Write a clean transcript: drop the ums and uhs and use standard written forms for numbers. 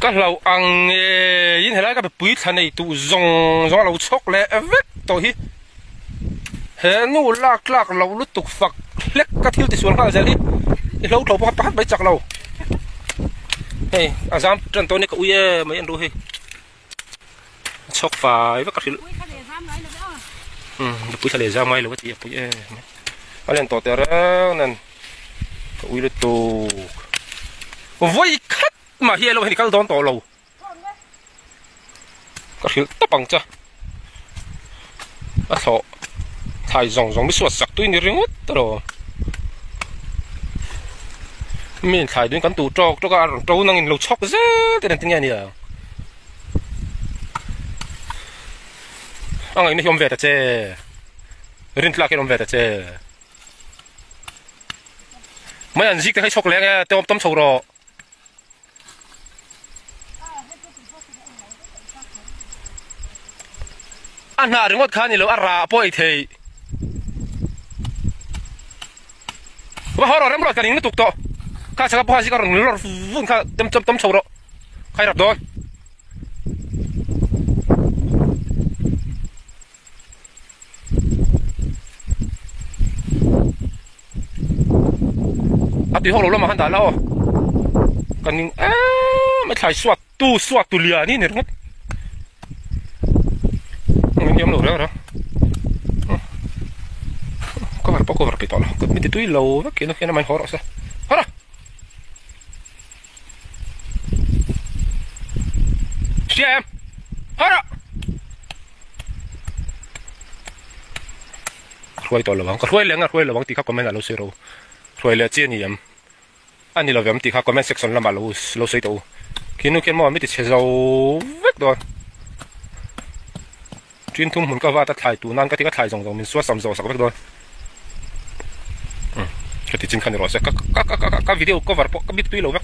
Ka hlauh ang ngeiin helai ka mipui thla nei tuh zawng zawng a lo chhawk leh vek tawh hi. He nu lak tlak loh lutuk fak hlek ka thil tisual nghal zel hi i hlo tho pawh kha pakhat mai chak lo. Hei a zam tan tawh a ni ka ui em mai an ru hei. A chhawk fai vek a hrilh. Umm mipui thla leh zam ngai lo a ti a pui em mai. A len tawh teh reng nen ka ui lutuk. Vawi khat mah hi elo hei kal dawn tawh lo. Ka hrilh tawp ang che. A thlawh thlai zawng zawng mi suat sak tui ni ringawt rawh. Mi in thlai duin kan tuh tawk tawk a, a rawn to nangin lo chhawk zel te engtin nge nia. A ngaihna hi awm ve ta che. Rin tlak hian awm ve ta che. Mai an zik te kha i chhawk leh ange, te awm tam chho rawh. A hnah ringawt kha a ni lo, a rah pawh ei thei. Va haw rawh remruat ka ning lutuk tawh. Kha chhaka pawh kha zika rawn lawr vun kha tem chawp tawm chho rawh. Kha i rap dawn. A tui hawk lo lamah khan dah la aw. Ka ning em a thlai suat tu suat tu lian hi ni ringawt. Engin hiam lo reng reng. Cover pawh cover peih tawh lo. Kut mi ti tui lo vek hian hian amah in haw rawh se. Haw rawh. Hria em? Haw rawh. Hruai tawh lo ang ka hruai leh ang a hruai lo ang tih kha comment ah lo sawi rawh u hruai leh chi a ni em a ni lo vem tih kha comment section lamah lo lo sawi tawh u khi nu khian maw mi ti chhe zo vek dawn tin thum hmun ka vat a thlai tun nan ka ti ka thlai zawng zawng min suat sam zawh sak vek dawn ka ti chin kha ni rawh se ka ka ka ka video cover pawh ka bit tui lo vek.